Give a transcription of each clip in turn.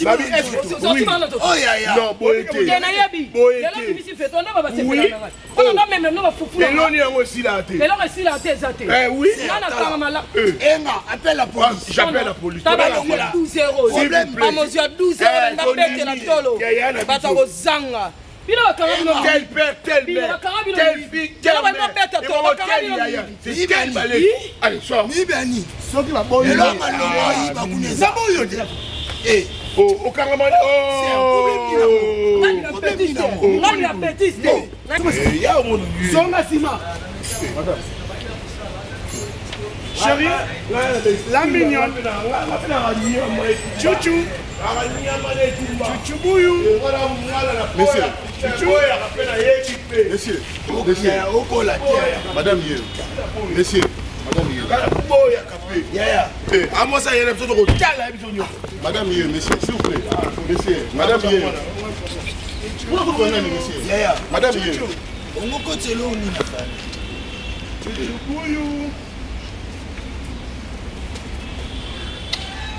Babi, est-ce que- Oui. Oh, yaya. Non, boye te. te nayebi Boye lelo te. bimisi feto nde Oui. babasepela na ngai mpona nga meme no bafufu na Eloni ngai. yango esila te. Eloko esila te eza te. Eh oui. Nga nakanga mala Eh. Enga, appelle la police. J'appelle la police. Taba Tobala longola sila. 12 euros. S'il vous plaît. Bamozi ya 12 euros Eh, nga betela tondimi. tolo. Yaya na biso. Bato kozanga. Bino bakanga bino. Tel père, tel Bino mère, bakanga bino telle miyibi. fille, telle Bino mère. beta Et tolo, bon, bakanga tel bino yaya. miyibi. C'est tel balai. Allez, sors. Mibani. Soki baboyi. Lelo malongo oyiba kuna eza. Naboyi te. Eh, Oh, okangama. C'est un problème, Oh. Nani na bêtise te. Nani na bêtise te. Eh, ya omona ye. Zonga nsima. Chérie, la mignonne. Chouchou. Chouchou bouyou. Monsieur. Monsieur, monsieur, okola te. madame Ye. Monsieur, madame Ye. Yaya. Amosa yele biso tokotala ye biso nyonso. Madame Ye, monsieur, s'il vous plaît. Monsieur, madame Ye. Pourquoi vous monsieur? Yaya. Madame Ye. Ongo kotela nini na fani? Chouchou bouyou.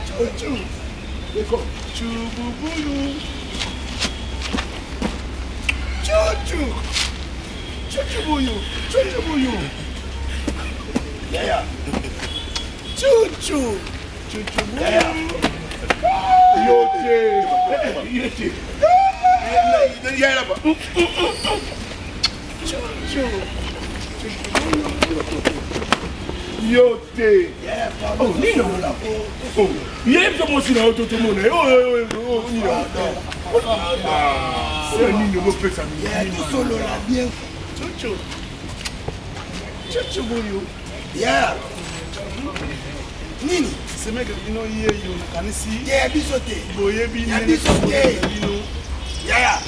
Chouchou. Chouboubouillou. Chouchou. Chouchou bouyou. Chouchou bouyou. Yaya. Chouchou. Chouchou bouyou. Yo te. Yo te. Yaya là-bas. Chouchou. Yo te. Yaya, pardon. Oh, nini Oh, ye biso mosi na yo to tomona ye. Oh, oh, oh, oh, nini Ah, oyo nini okopesa Yaya, tosolola bien. Chouchou. Chouchou boyo. Yaya. Nini? Semeke bino ye yo nakanisi. Ya biso te. Boyebi Ya ndenge biso te. na bino. Yaya.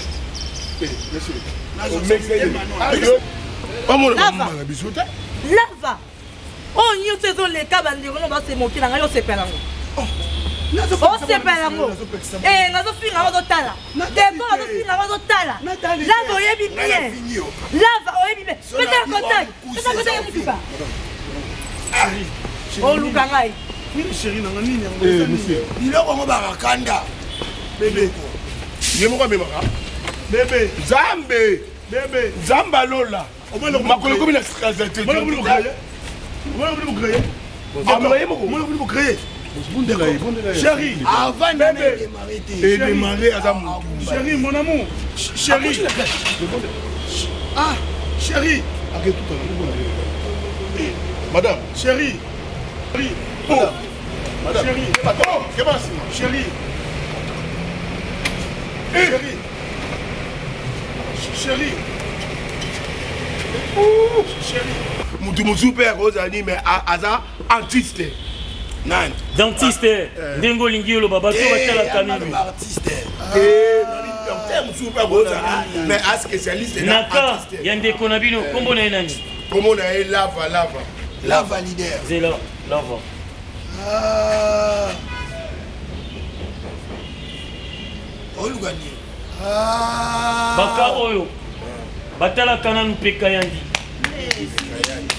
Eh, monsieur. Bamona Lava. bamama na biso te. Lava oyo nyonso ezoleka bandeko no basemoki na ngai osepela yango osepela yango Eh, nazofinga yango ozotala deko nazofinga yango ozotala Natali te. lava oyebi Ngai bien nafingi yo. lava oyebi bien So pesa nabi contact wa pesa mokuse contact ya eza motuka oluka ngai Nini chérie nanga nini yango? Eh, Eza nini? monsieur. Biloko yango bakakanda. Bébé. Ye moko amemaka. Bébé. Nzambe. Bébé. Nzambe alola. Omona Makolo ekomi na sikaza te. Omona bino bocréer. Omona bino bocréer. Amema ye moko. Omona bino bocréer. Bondela ye, bondela ye. Chérie. Avant nana Bébé. edémarre te. Edémarre aza motu. Chérie, mon amour. Chérie. Ah, chérie. Arrête tout à l'heure, bondela ye. Madame, Chérie. Chérie. Oh. madame. Chérie. Oh, keba nsima. Chérie. Chérie. Chérie. Chérie. Motu mosusu mpe akozala nini mais aza artiste. Nani? Dentiste, ndenge olingi oloba bato Eh, batalaka yanga nini loba artiste. Eh, nani docteur mosusu mpe akozala mais a spécialiste na na ka artiste. ya ndeko na bino nkombo na ye nani Kombo na ye lava lava. Lava leader. Zela lava. Ah. Oluka nini? Ah. Baka oyo batalaka nanu mpe kayandi.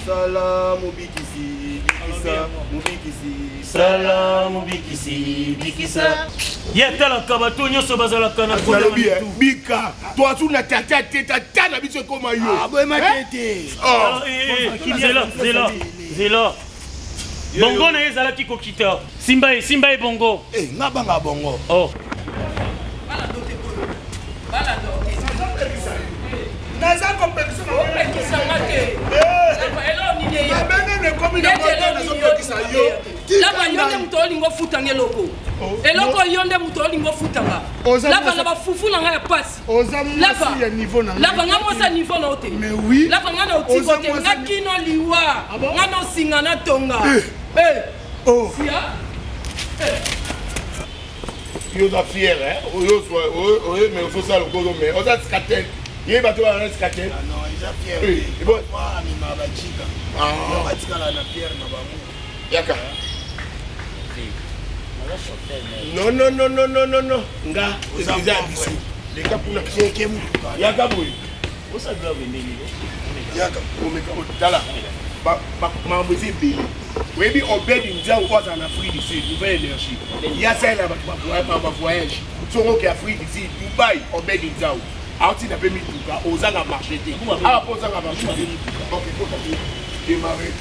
Sala mobikisi, bikisa, mobikisi. Sala mobikisi bikisa. Ye atalaka bato nyonso bazalaka na Nalobi problème eh, bika toasu na tata te tata na biso ekoma yo. Ah, boyema te te. Oh. Zela zela zela bongo na ye ezalaki kokita simba ye simba ye bongo. Eh, nga banga bongo. Oh. Naza kopekisa na Opekisanga te. Lava, eloko nini eya? Mabenge ekomi na Neti moto eloko nini nazopekisa yo yo. Lava yo nde moto olingi ofutanga eloko. Eloko yo nde moto olingi ofutanga. Oza Lava mwasi- na bafufu na ngai ya pasi. Oza Lava. mwasi ya niveau na ngai. Lava nga mwasi ya niveau na yo te. Mais oui. Lava nga na otiko Oza te. mwasi Nga ya- kino liwa. Ah bon? Nga nosinga na tonga. Eh. Oh. Sia. Yo oza fier hein? Oyo ozwa oyo mais ozosala lokolo mais oza sikatel. Ye bato bana sikatel. Ah non, eza fier. Eh, te. bon. Moi, amema bajika. Ah. Yo batikala na fier na bango. Yaka. Non non non non non non non. Nga Oza eza ya bon biso. frère. Leka kuna. Cheke mutuka. Yaka boye. Yaka. Omeka otala. Makambo eza ebele. Oyebi Obedi Nzau oyo azala na Afrique du Sud, nouvelle énergie. Ye asalela bato bavoyage. Soki oke Afrique du Sud, Dubai, Obedi Nzau aotinda mpe mituka, ozanga marché te. Awa mpo ozanga marché te. Ok, kota te. Démarrer.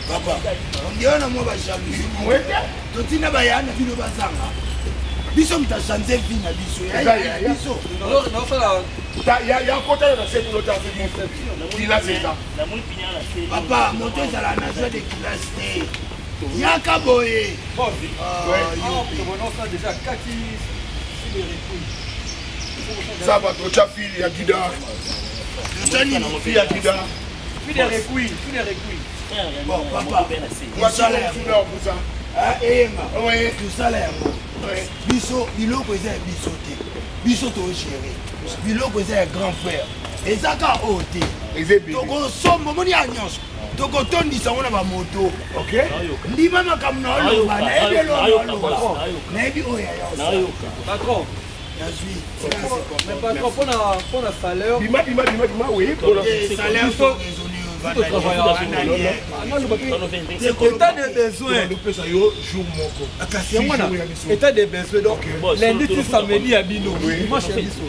Papa, ondiyo na mwa bajalousie. Totina baya na bino bazanga. Biso moto achange vie na biso. Ya biso. Ya kota na se kuna ta kilasi eza. Papa, moto ezala na joie de kilasi te. Yaka boye. Ça va, totya fili ya guidar. Fili ya guidar. Bon, papa, mosala yango. Eyenga, tosala yango. Biso, biloko eza ya biso te. Biso togere. Biloko eza ya grand frère. Eza ka oyo te. Tokosomba, omoni ya nyonso. Tokotondisa yango na bamoto. Ndima makambo na oloba, nayebi eloko na oloba. Nayebi oyo ya yo. Patron. Nazwi. Mais patron, pour la salaire. Bima, bima, bima, bima, oui. Salaire, état de besoin. Kasi yango wana état de besoin, donc lundi ti samedi ya bino, dimanche ya biso.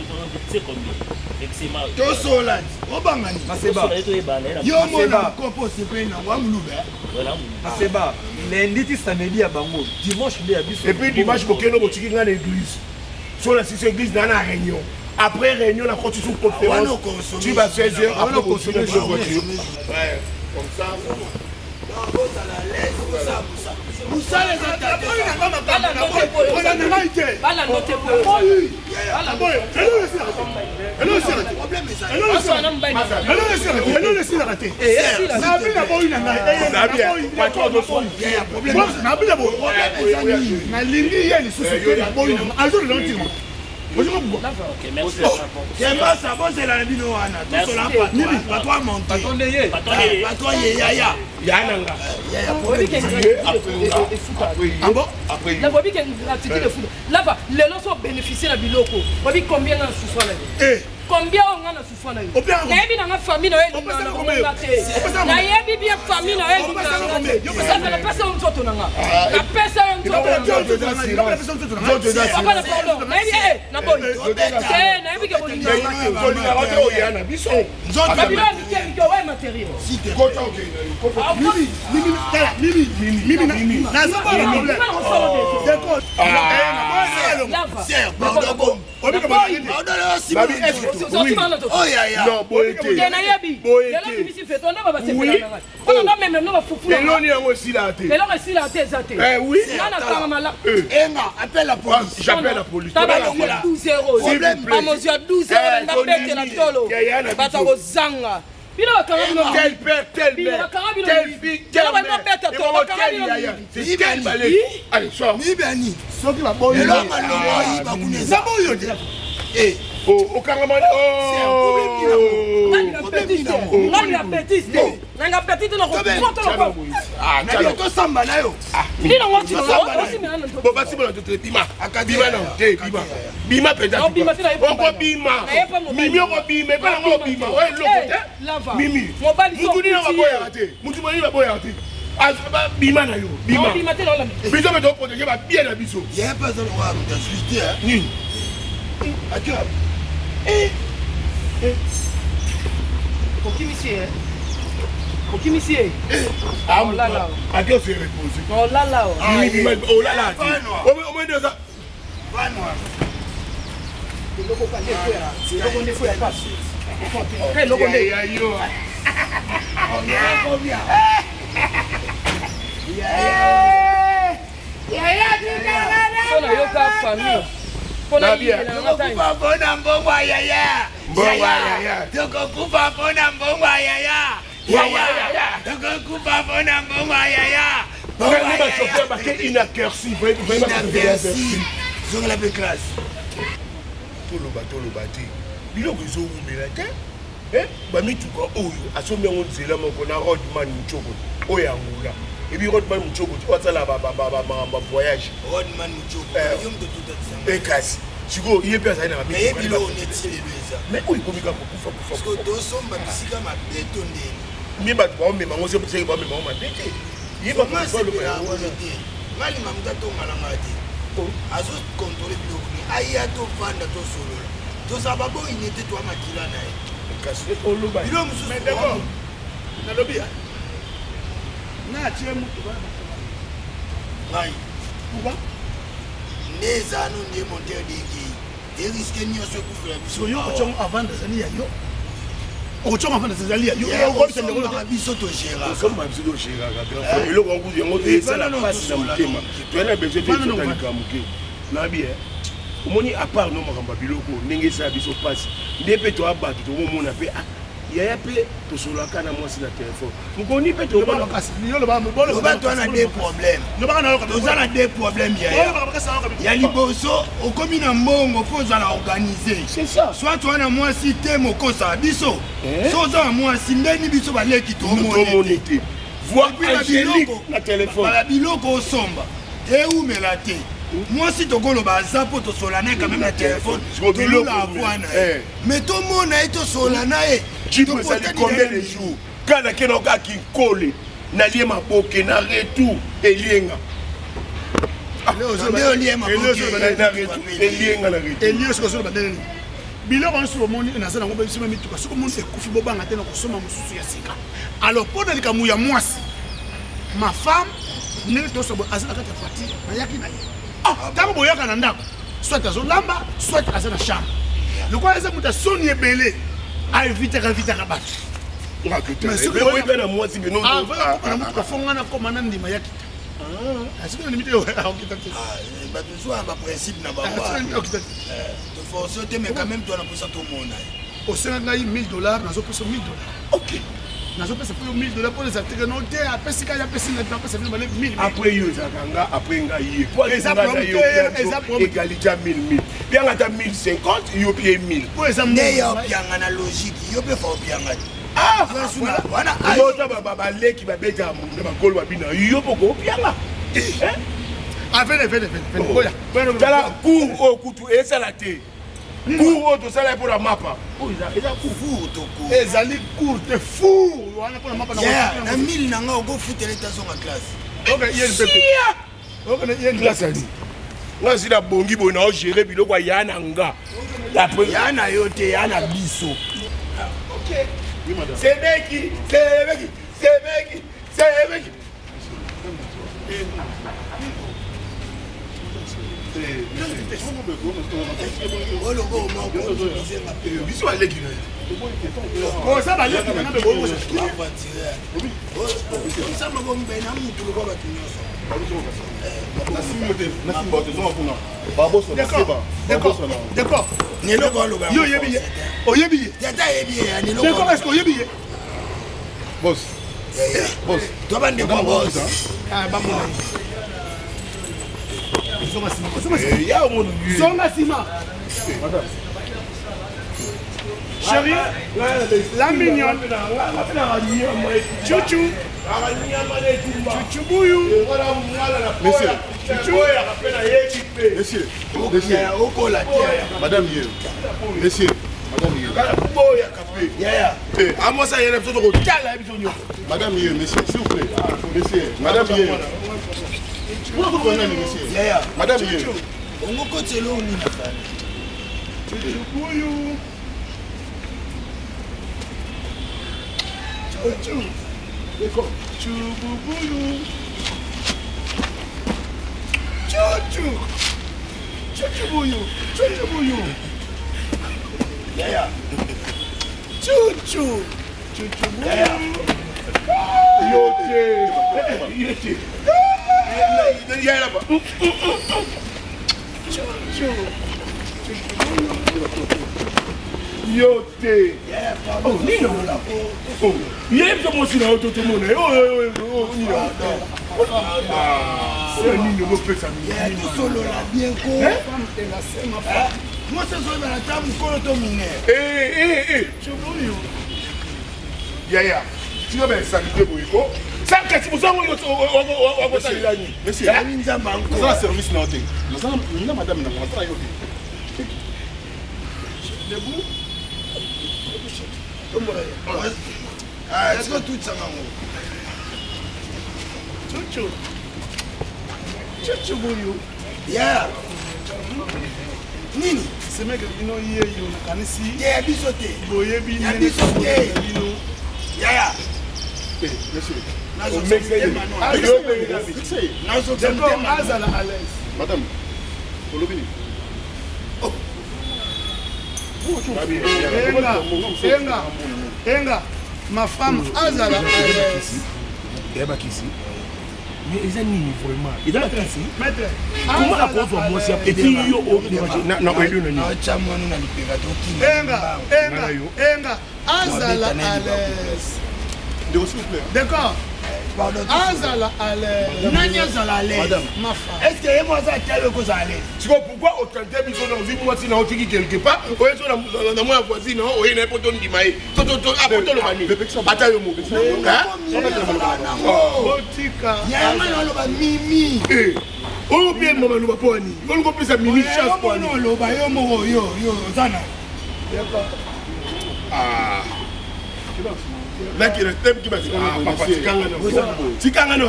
Tosola obangani Maseba. Yo mona kopo osepeli nango amulube. Maseba, lundi ti samedi ya bango, dimanche nde ya biso. Et puis dimanche bokende botiki nga na église. So na sisi église na na réunion. Après réunion, na koti sous conférence. Tu vas 16 heures après consommer sur voiture. Ouais, comme ça. Mosala eza Eloko esilaka te. Nabi na boyi na ngai. Nabi na boyi. Nalingi ye lisusu te, na boyi na ngai. Azolela ntima. Kembasa, bozela na bino wana tosola patro amonte, patro ye yaya. Ya nanga. Nabobi ke gratitude efuta. Lava, lelo so bénéficie na biloko, obi combien nga na suswa na yo, combien oyo nga na suswa na yo. Nayebi nanga famille na yo elingaka te, nayebi bien famille na yo elingaka te. Napesa yo nzoto na nga, napesa yo nzoto na nga. Papa na pardon, nayebi naboyi te, nayebi ke bolingaka te. Oya na biso. Babilo ya mike mike oyo matériel. Mimi, nazomona problème. Nayebi lelo bimisi feto nde babasepela na ngai mpona nga meme no bafufu. Eloni yango esila te. Eloko esila te eza te. Nga nakanga mala. Enga, appelle la police. J'appelle la police. Tabamozwi ya 12 euros, bamozwi ya 12 euros, nga betela tolo bato ya kozanga bino bakanga bino. Tel père, tel mère, telle fille, telle mère, beta tolo bakanga bino. C'est tel balai. Allez, sors. Mibani. Soki baboyi. Elonga longo oyiba kuna eza. Naboyi yo te. Okangama. Ngani na petit te, nanga petit te, nakokotolo. Tosamba na yo. Bino ngo. Basimona te, bima bima na te, bima bima mpenza. Okobima mimi, okobima epai nango, obima oyo eloko te. Mimi, mutu nini baboyaka te, mutu nini baboyaka te. Bima na yo, bima. Biso mpe toprotege babie na biso. Ye mpe aza lokola moto azwi te. Nini? Okimisi ye, okimisi ye. Ake ose repose. Olala. Olala te, omwende oza. Eloko nde fo ya pasi, eloko nde. Yo. Mpo nayoka famille, mpo nayibela. Tokokufa mpona mbongo ya yaya. Tokokufa mpona mbongo ya yaya. Tokokufa mpona mbongo ya yaya. Bachauffeur bake inaperçu. Inaperçu, zongela mpe classe. Toloba, toloba te, biloko ezowumela te. Bamituka oyo asombi yango nzela moko na Rodman Muchoko oyo ya Angola. Ebi Rodman Muchoko oyo asala makambo ya voyage. Rodman Muchoko, yo moto totatisanga. Ekasi sikoyo ye mpe azali na Nayebi biloko neti lelo eza. Mais oyo ekomi kaka kokufa kufa. Tosomba bisika mabe to ndeni. Mi bato baomema yango seke baomema yango mabe te. Ye bato te. Ngalinga moto atonga na ngai te. Azokontrole biloko ni aya tovanda tosolola. Tozala baboyini te toa makila na ye. Kasi oloba. Biloko mosusu. Mais d'abord, nalobi ya. Na atie mutu wana ngai. Pourquoi? Nde eza no nde monteur deki. Eriske nyonso ekufela biso. Yo okotiongo avant ezali ya yo. Okotiongo avant ezali ya yo. Okobisa ndeko na biso to gérer. Osomba biso to gérer grand frère. Eloko yango yango ezala pasi na motema. Toyana besoin te tota likambo ke. Nabi eh. Omoni à part no makambo ya biloko ndenge esala biso pasi. Nde mpe toya bato tokomona mpe ah yaya mpe tosololaka na mwasi na telefone mokoni mpe toloba toa na deux problème toza na deux problème yaya ya liboso okomi na mbongo fo ozala organise soit toa na mwasi te mokosala biso so oza na mwasi ndeni biso baleki tomoni te na biloko osomba eumela te mwasi tokoloba aza mpo tosola naye quand même na telefone tolula avoi na ye mais tomona ye tosola na ye jipe ezali combien de jours kaka nakende kaka kinkole nalie maboke na retour elienga elienga na retour elie soki ozoloba ndenge nini biloko nyonso bomoni naza nango biso mituka soki omoni ekufi bobanga te na kosomba mosusu ya sika alors mpo na likambo ya mwasi ma femme ndenge tosobo aza na kati ya voiture nayaki na ye ntango boyaka na ndako soit azolamba soit aza na chambre lokola eza moto asoni ebele aevitaka evitaka bato mpe na mwasi benoakoma motuka fo nga nakoma na ndima ya kita soki na ndimi te akokita te bato mosusu wana baprincipe na bango toforce te mais quand même towana mposa tomona ye osenga ngai 1000 dollars nazopesa 1000 dollars ok nazopesa mpo yo 1000 dollars mpo eza teke no te apesi ngai apesi ngai apesa bino bale 1000 après yo ezalaka nga après ngai ye po eza problème te eza problème égalité ya 1000 1000 pianga ata 1050 yo pie 1000 po eza nde ya opianga na logique yo mpe fa opianga te wana ota baleki babetaka na bakolo babina yo mpo kopianga avene vene vene boya tala cour oyo kutu esala te cour oyo tosala ye mpona mapa eza cour toko ezali cour te four wana mpona mapa na 1000 na nga okofutela ete azonga classe classe ani nga si nabongi boye na ogere biloko ya na nga ya na yo te ya na biso semeki semeki semeki semeki biso baleki na ye oza baleki na nga osamba bombe na mutu lokola bato nyonso neloko aloba yo oyebi ye oyebi ye tata ayebi ye neloko est-ce que oyebi ye boss boss to bandeko boss bamona zonga nsima zonga nsima chérie la mignonne chouchou chouchou buyu monsieur chouchou monsieur monsieur madame ye monsieur madame ye amwasi ayela biso tokotala biso nyonso madame ye monsieur s'il vous plaît monsieur madame ye madame ye ongokotela onini Chuchubuyu. Chuchu. Chububuyu. Chuchu. Chuchubuyu. Chuchubuyu. Yaya. Chuchu. Chuchubuyu. Yote. Yote. Yaya là-bas. Chuchu. Yo te nini ye biso mwasi na yo to tomona ye nini obopesa tosolola bien ko mwasi azoyebana ta mokolo to minere yaya tika bainsalite boye ko sakati mosango wakosalela nini nzambe nasala service na yo te na madame na nasala yo te debout. Siko tutisaka yango. Chuchu. Chuchu boyo. Yeah. Nini? Semeke bino ye yo nakanisi. Ya biso te. Boyebi ya biso te. Bino. Yaya. Eh, monsieur. Azala à l'aise. Madame, olobi nini? Enga, enga, enga. Ma femme azala à l'aise. Yabakisi. Mais eza nini vraiment? Eza makasi? Maître, comment akozwa mwasi ya epuis yo na oyebi na nini? Atya mwana na lipeka tokima. Enga, enga, enga. Azala à l'aise. Ndeko, s'il vous plaît. D'accord. Pardon. Azala à l'aise. Nani azala à l'aise? Madame. Ma femme. Est-ce que ye mwasi atali okozala à l'aise? Sikoyo pourquoi otante biso na ozwi mwasi na otiki quelque part oye so na mwa ya voisine oye na ye mpo tondima ye apo toloba nini ata yo moko Botika. Yanga naloba mimi. Oyo mpe mama loba mpo ya nini? Olingi opesa mimi chance mpo ya nini? Oloba yo moko yo yo oza na. Tikanga na tikanga na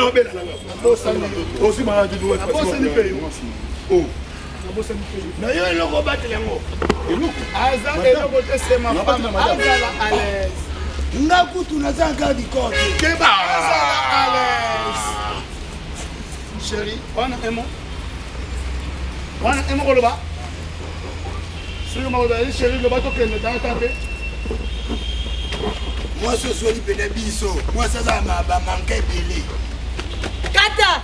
obela nanga osimaka Abosani mpe yo. Abosani mpe yo. Na yo eloko obatela yango. Aza eloko te c'est ma femme. Azala à l'aise. Nga kutu naza garde du corps te. Keba azala à l'aise. Chérie, wana emo. Wana emo koloba. Soki makoloba chérie loba tokende tata te. Mwasi osweli pene biso. Mwasi aza na bamanka ebele. Kata.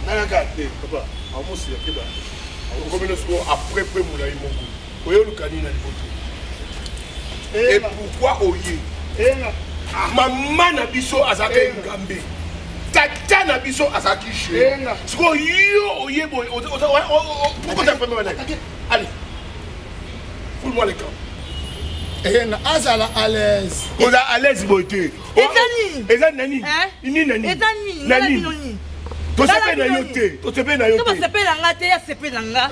Nalaka. Papa, amosi ya keba. Okomi no sikoyo après pre molai moko oye oluka nini na liboto et pourquoi oye mama na biso azalaki ngambe, tata na biso azalaki jeune, sikoyo yo oye boye pourquoi ta famille wana? Allez, fous-moi le camp. Eyenga azala à l'aise. Oza à l'aise boye te. Eza nini? Eza nani? Nini na nini? Eza nini? Na nini? Tosepeli na yo te, tosepeli na yo te. To basepeli na nga te, ya sepeli na nga.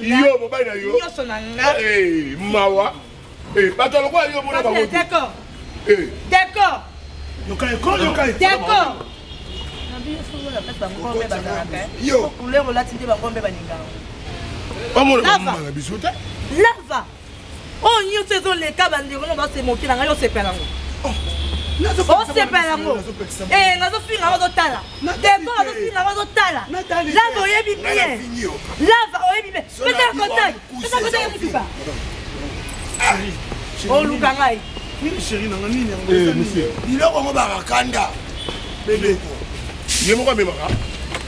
Yo mobali na yo. Nyonso na nga. Mawa. Bato lokola yo mona bango te. D'accord. D'accord. Yoka ekolo, yoka ekolo. D'accord. Yo. Couleur olati nde bango mpe balingaka. Bamona bamama na biso te. Lava. Oyo nyonso ezoleka bandeko no basemoki na ngai osepela yango. Osepela yango. Eh, nazofinga yango ozotala. Deko azofinga yango ozotala. Lava oyebi bien. Lava oyebi bien. Pesa contact. Pesa contact ya motuka. Oluka ngai. Nini chérie nanga nini yango? Biloko yango bakakanda. Bebe. Ye moko amemaka.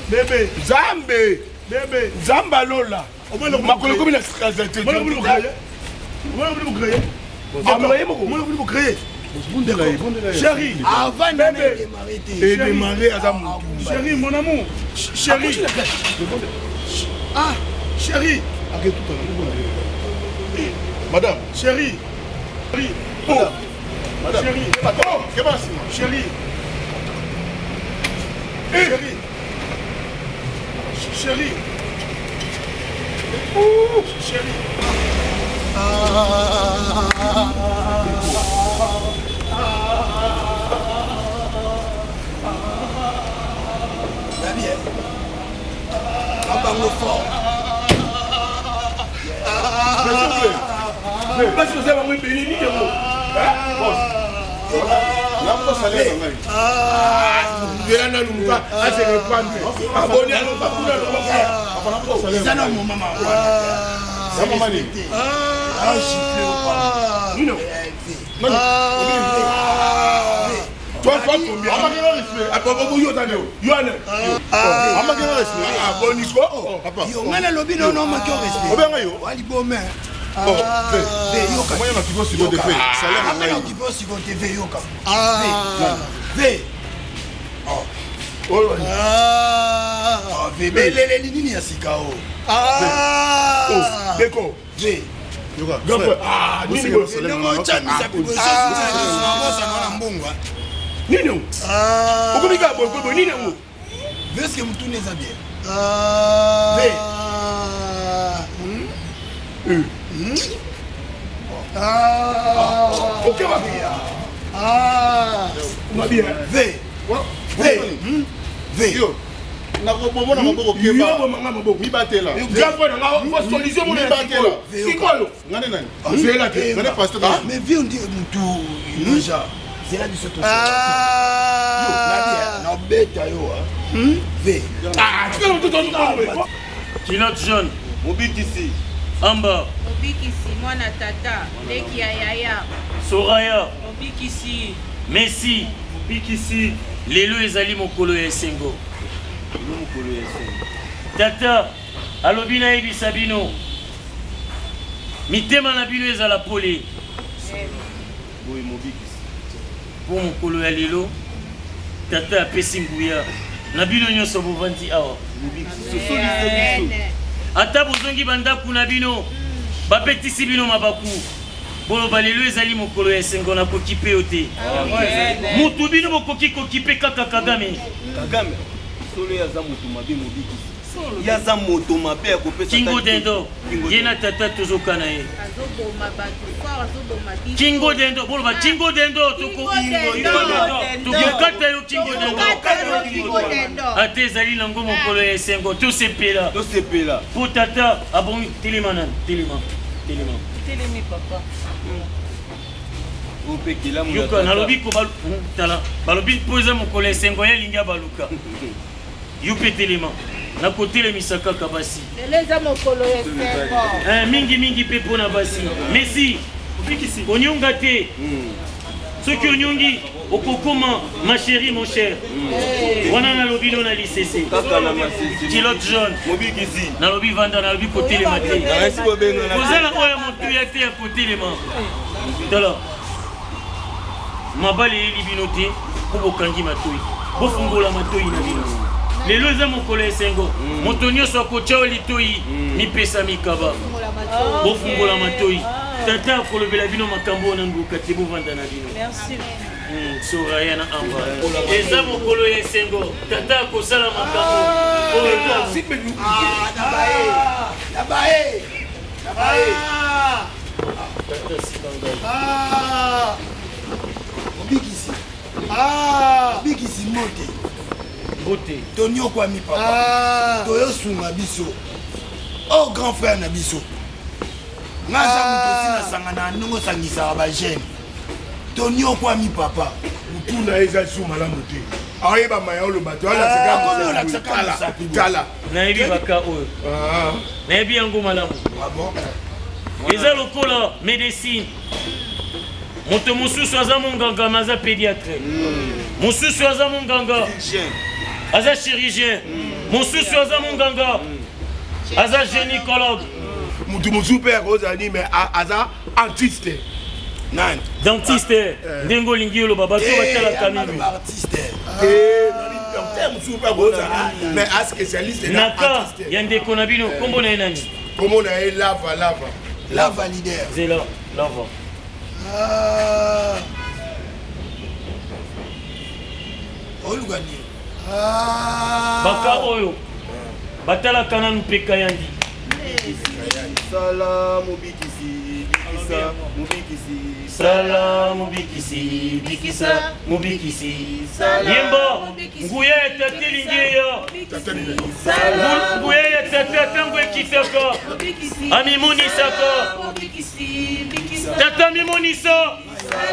Bebe. Nzambe. Bebe. Nzambe alola. Makolo ekomi na Chérie, avant démarrer te. Edémarrer aza motu. Chérie, mon amour. Chérie. Ah, chérie. Madame. Chérie. Oh. Madame. Chérie. Oh, Chérie. Chérie. Chérie. Ouh, chérie. Nabi, bango fort. Basi oza bango ebele nini yango? Boss. Nzela nanu moto ase reprendre. Aboni aloba kuna aloba kuna. Eza na moma mama. Mama nini? Ah, gifle ou Nino. Toi, toi, combien? Yo, yo, yo, yo, Boniko. Papa. Yo, nga nalobi no no maki respect. Obenga yo. Wali bome. Oh, Ve yoka. Moi, na kipo siko te fe. Salaire na ngai. kipo siko te ve yoka. Ve. Oh. Ah. Ve beleleli nini ya sika o. Ah. Oh, Deko. Ve. Yoka. Ah, nini boye? Ndenge otya misapi boye soso na mbongo. Nini yango? Okomi kaka boye boye nini yango? Veske mutuni eza bien. Ve. Oke wapi? Mabi V. V. V. Yo. Nakobomona maboko keba. Yo bomanga maboko. Mibatela. Grand frère nanga faut solution mona. Mibatela. Sikoyo. Nga nde nani? Zela te. Nga nde pasteur. Mais vie on dit mutu déjà. Zela biso to. Nadia, na beta yo. V. Ah, tika mutu to to. Culotte jaune. Mobikisi. Amba. Mobikisi mwana tata, leki ya yaya. Soraya. Mobikisi. Messi. Mobikisi. Lelo ezali mokolo ya esengo. Lelo mokolo ya esengo. Tata alobi nayebisa bino mitema na bino ezala pole. Boye mobikisi. Mpo mokolo ya lelo tata apesi nguya na bino nyonso bovandi awa. Ata bozongi bandako na bino babetisi bino mabaku boloba lelo ezali mokolo ya esengo nakokipe yo te. Motu bino bokoki kokipe kaka Kagame. Kagame solo ye aza moto mabe mobikisi. Ye aza moto mabe ya kopesa Kingo Dendo ye na tata tozokana ye. Azoboma bato fort, azoboma biso. Kingo Dendo boloba Kingo Dendo tokokata yo Kingo Dendo. Ata ezali nango mokolo ya esengo tosepela. Tosepela. Po tata abongi telema nani telema telema. Telemi papa. Yoka nalobi ko tala balobi mpo eza mokolo ya esengo ye alingi abaluka. Yo mpe telema nakotelemisa kaka basi. Lelo eza mokolo ya esengo. Mingi mingi mpe mpo na basi. Messi onyonga te. Soki onyongi okokoma ma chérie mon cher. Wana nalobi no na lisese. Culotte jaune. Mobikisi. Nalobi vanda nalobi kotelema te. Kozala oyo motuya te ya kotelema. Tala. Mabale eyeli bino te mpo bokangi matoi. Bofungola matoi na bino. Lelo eza mokolo ya esengo. Moto nyonso akotya yo litoi mipesa mikaba. Bofungola matoi. Tata akolobela bino makambo oyo na nduka te bovanda na bino. Merci. Soraya na Amba. Eza mokolo ya esengo. Tata akosala makambo oyo. Na baye. Na baye. Tata simba ngai. Mobikisi. Mobikisi mbote. Mbote. Tonyokwami papa. Toyosunga biso. Oh grand frère na biso. Nga aza moto osi nasangana ndenge osangisaka ba jeune. Tonyokwami papa. Mutu na ye eza su malamu te. Aoyeba maya oloba te. Akomi olakisaka tala. Nayebi baka oyo. Nayebi yango malamu. Eza lokola médecine. Moto mosusu aza monganga mais aza pédiatre. Mosusu aza monganga aza chirurgien. Mosusu aza monganga aza gynécologue. Mutu mosusu mpe akozala nini mais aza artiste. Nani? Dentiste. Ndenge olingi oloba bato batalaka mingi. Artiste. Mosusu mpe akozala mais a spécialiste na ka ya ndeko na bino kombo na ye nani? Kombo na ye Lava Lava. Lava leader. Zela Lava. Oluka nini? Baka oyo batalaka nanu mpe kayandi. Sala mobikisi bikisa mobikisi. Sala mobikisi bikisa mobikisi. Yemba nguya ya tata elingi eya. Nguya ya tata ntango ekitaka amimonisaka. Tata mimonisa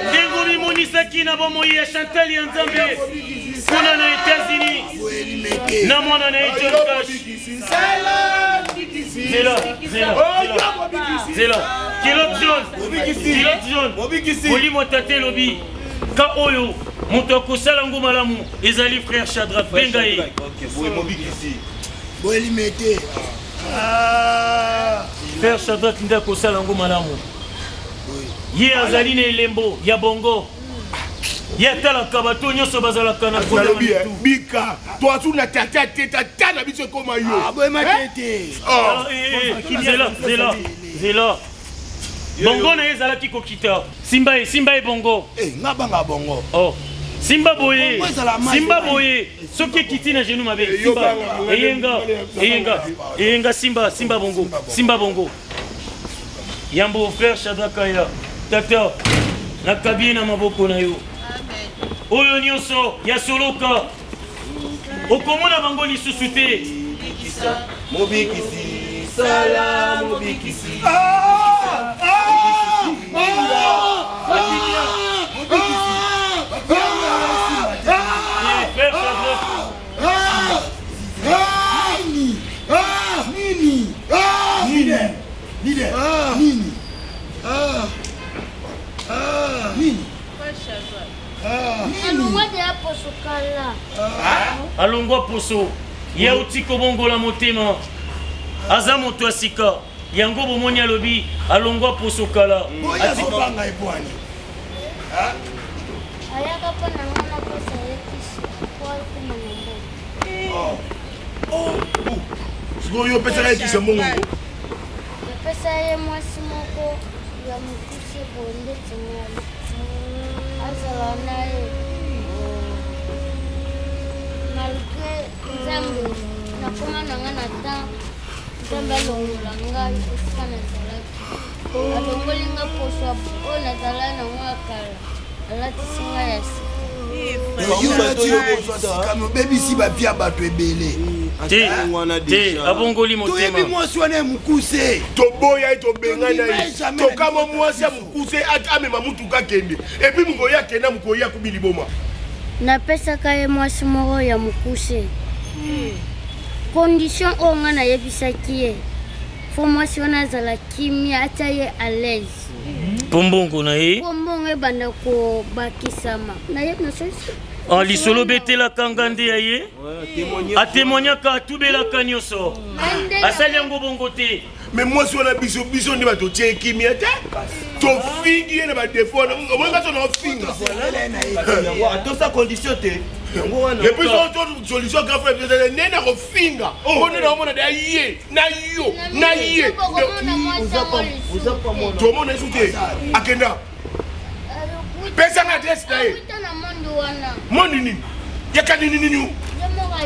ndenge omimonisaki na bomoi ya Chantal ya Nzambe kuna na États-Unis na mwana na ye John Cash. Zela, zela, zela. Culotte jaune, culotte jaune. Molimo tata elobi ka oyo moto akosala yango malamu ezali frère Shadrach. Benga ye. Boye limete. Frère Shadrach nde akosala yango malamu. Ye azali na elembo ya bongo. Ye atalaka bato nyonso bazalaka na nalobi bika toasu na tata te tata na biso ekoma yo. Boye matete. Zela, zela, zela. Bongo na ye ezalaki kokita. Simba ye, simba ye bongo. Nga banga bongo. Oh. Simba boye. Simba boye. Soki ekiti na genou mabe. Simba. Eyenga, eyenga, eyenga simba, simba bongo. Simba bongo. Yambo frère Shadrach Kaya. Tata, nakabi ye na maboko na yo. Oyo nyonso ya soloka okomona bango lisusu te. Mobikisi, sala mobikisi. Ah! Ah! Nini? Nini? Nini? Nini? Nini? Alongwa deya poso kala. Alongwa poso. Ye auti kobongola motema. Aza moto ya sika. Yango bomoni alobi alongwa poso kala. Azobanga ebwani. Ayaka mpo na nga napesa ye kisi po akoma na mbongo. Sikoyo yo opesaka ye kisi ya mbongo? Napesa ye mwasi moko ya mokuse boye ndeti ngai. Azala na ye. Malgre Nzambe nakoma na nga na temps Nzambe alongola ngai esika nazalaki. Alongoli nga poso oyo nazalaki nango ya kala, alatisi ngai ya sika. Obebisi bavie ya bato ebele. Te, te, abongoli motema. Toyebi mwasi wana ya mokuse. Toboya ye, tobengana ye, tokama mwasi ya mokuse amema motuka akende, epuis mokoyi akenda, mokoyi akubi liboma. Napesaka ye mwasi moko ya mokuse. Condition oyo ngai nayebisaki ye, fo mwasi wana azala kimia, atia ye à l'aise. Mpo mbongo na ye, mpo mbongo ebanda kobakisama. Nayebi nasolisi. Ah, lisolo betelaka nga nde ya ye atémoignaka, atubelaka nyonso, asali yango bongo te. Mais mwasi wana, biso biso nde bato tie kimia te, tofingi ye na badefo wana. Omoni bato na ofinga. Atosa condition te. Et puis solution, grand frère, nde na kofinga po nde naomona deya ye na yo na ye tomona yesu te. Akenda, pesanga adresse na ye. Mondi nini yaka nini nini?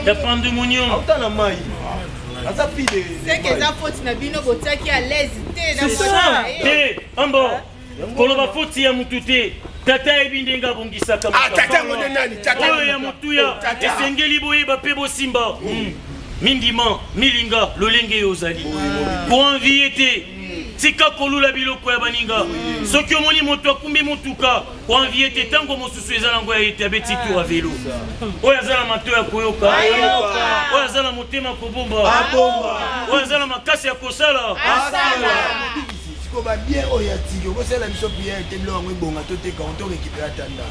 Ya pandemonium. Auta na mai, aza fille. Seke eza faute na bino, botiaki à l'aise te na te. Ambo koloba foti ya mutu te. Tata ayebi ndenge abongisaka oyo ya motuya. Esengeli boyeba mpe bosimba mindima milinga lolenge yo ozali koenvie te. Tika kolula biloko ya baninga. Soki omoni moto akumbi motuka, koenvie te. Ntango mosusu eza nango ya ete abeti tour ya velo. Oyo aza na mato ya koyoka, oyo aza na motema kobomba, oyo aza na makasi ya kosala. Siko babien oyo ya tiki okosala biso priere te, biloko yango ebonga, toteka, to récupérer tanda.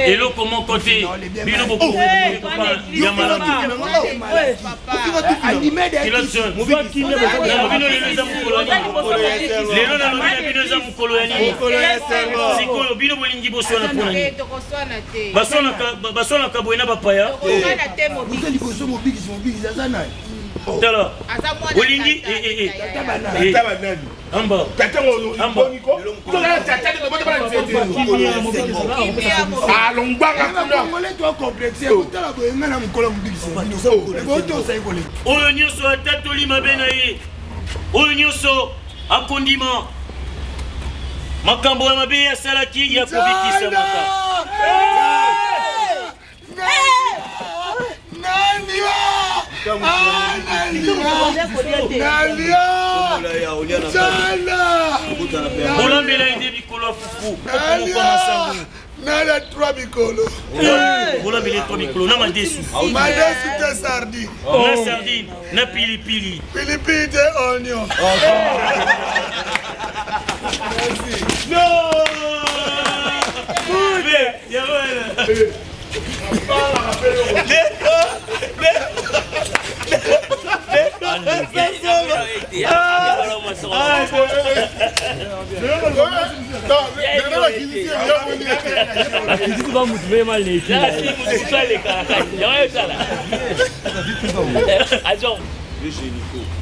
Eloko moko te, bino bokoya malamu. Bino lelo eza mokolo ya nini? Lelo nalobi na bino eza mokolo ya nini? Sikoyo bino bolingi boswana mpona nini? Baswanaka boye na bapaya. Liboso mobikisi, mobikisi aza nani? Tala, olingi amba. Alongwaka. Kuna to complexe, otala boye ngai na mokolo mobikisi ebotosai koleka. Oyo nyonso atatoli mabe na ye, oyo nyonso akondima makambo ya mabe ye asalaki, ya kobikisamaka. Bolambela ye nde mikolo ya fufu moko masango. Nala 3 mikolo. Bolambela ye 3 mikolo na madesu. Madesu te, sardine. Na sardine na pilipili. Pilipili te, oignon. Non.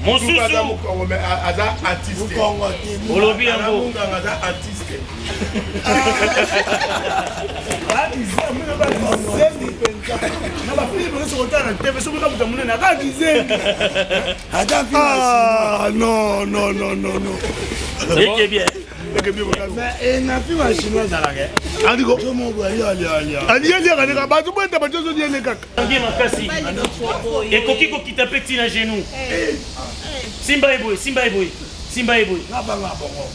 Mosusu aza artiste. Olobi yango. Aza artiste. Na bafilme nyonso kotala na TV, soki moto monene aka kizengi. Non, non, non, non, non. Eke bien. Enafi ba chinois azalaka andiko alialiaka ndeka bato boyeta bato ozoliele kaka nge makasi ekoki kokita mpe ntina genou. Simba ye boye, simba ye boye, simba ye boye. Nabanga bongo.